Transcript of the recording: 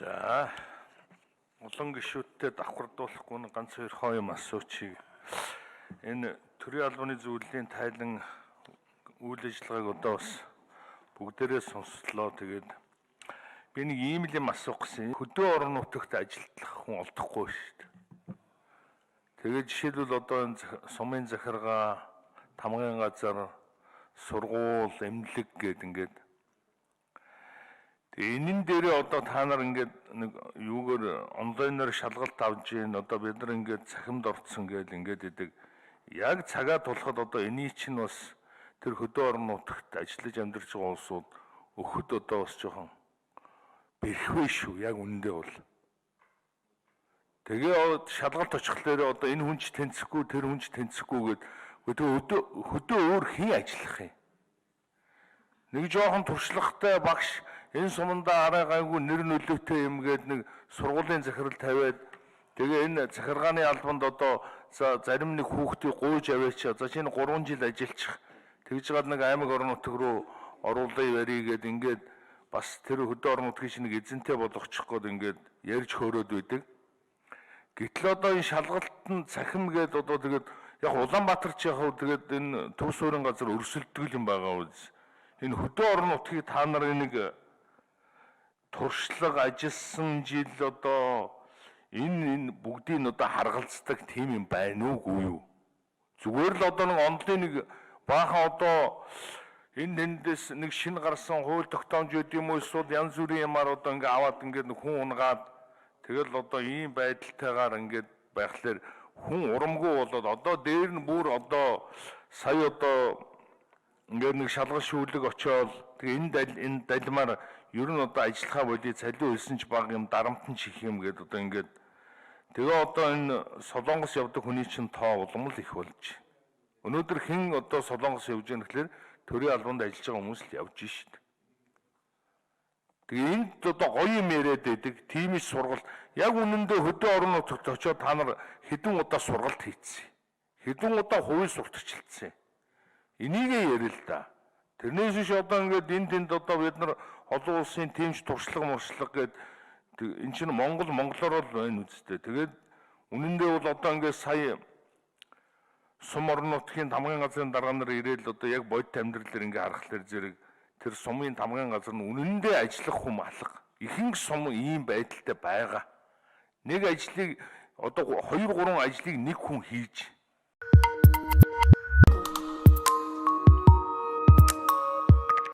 За, олон гишүүдтэй давхардуулахгүй нэг ганц хоёр хоо юм асуучих. Энэ төрийн албаны зөвлөлийн тайлан үйл ажиллагааг одоо бас бүгдээрээ сонслоо. Тэгээд би нэг ийм л юм асуух гэсэн. Хөдөө орон нутагт ажиллах хүн олдохгүй шүү дээ. Тэгээд жишээлбэл одоо энэ сумын захиргаа, тамгын газар, сургууль, эмнэлэг гээд ингээд тэгээ энэн дээрээ одоо та нар ингээд нэг юугаар онлайнаар шалгалт авч гин, одоо бид нар ингээд цахимд орцсон гээл ингээд идэг. Яг цагаа тулахад одоо эний чинь бас тэр хөдөө орон нутагт ажиллаж амьдарч байгаа улсууд өхөд одоо бас жоохон бэрхвээ шүү, яг үнэндээ бол. Тэгээ шалгалт очихлоор одоо энэ хүн ч тэнцэхгүй, тэр хүн ч тэнцэхгүй гээд тэгээ хөдөө өөр хэн ажиллах юм? Нэг жоохон туршлагатай багш энэ сумандаа арай гайгүй нэр нөлөөтэй юм гээд нэг сургуулийн захирал тавиад тэгээ энэ захиргааны албанд одоо зарим нэг хүүхдийг гуйж аваач, за чинь 3 жил ажиллачих. Тэгж гад нэг аймаг орон нутаг руу оруулъя барья гээд ингээд бас тэр хөдөө орон нутгийн чинь нэг эзэнтэй болгочих гээд ингээд ярьж хөөрөөд байдаг. Гэтэл одоо энэ шалгалт нь цахим гээд одоо тэгээд яг Улаанбаатар ч яг тэгээд энэ төв суурин газар өрсөлдөг юм байгаа үз. Энэ хөдөө орон нутгийг та нарын нэг туршлага ажилласан жил одоо энэ бүгдийг одоо харгалздаг тийм юм байна уугүй юу? Зүгээр л одоо нэг онлын нэг баахан одоо энэ тэндээс нэг шинэ гарсан хууль тогтоомж өгд юм уу, эсвэл янз бүрийн юмар одоо ингээ аваад ингээд хүн унгаад тэгэл одоо ийм байдалтайгаар ингээд байхлаар хүн урамгүй болоод одоо дээр нь бүр одоо сая одоо ингээд нэг шалгал шүүлэг очиод тэгээ энэ далмаар ер нь одоо ажиллахаа болий, цалин өссөн ч бага юм, дарамт нь ч их юм гээд одоо ингээд тэгээ одоо энэ Солонгос явдаг хүний чинь тоо улам л их болж. Өнөөдөр хэн одоо Солонгос явж байгаа гэхлээр төрийн албанд ажиллаж байгаа хүмүүс л явж шít. Тэгээ энд одоо гоё юм яриад байдаг. Тийм иш сургалт яг үнэндээ хөдөө орон нутагт очиод та нар хэдэн удаа сургалт хийцсэн. Хэдэн удаа хууль сурталчилсан. Энийгээ ярил л да. Тэрнээс биш одоо ингээд энэ тэнд одоо бид нар олон улсын тэмч туршлага муршлага гээд эн чинь Монгол монголоор л байна үсттэй. Тэгээд үнэндээ бол одоо ингээд сая сум орон нутгийн тамгын газрын дарга нар ирээл одоо яг бодит амьдралаар ингээ харахлаар зэрэг тэр сумын тамгын газар нь үнэндээ ажиллах хүм алга. Ихэнх сум ийм байдалтай байгаа. Нэг ажлыг одоо 2 3 ажлыг нэг хүн хийж.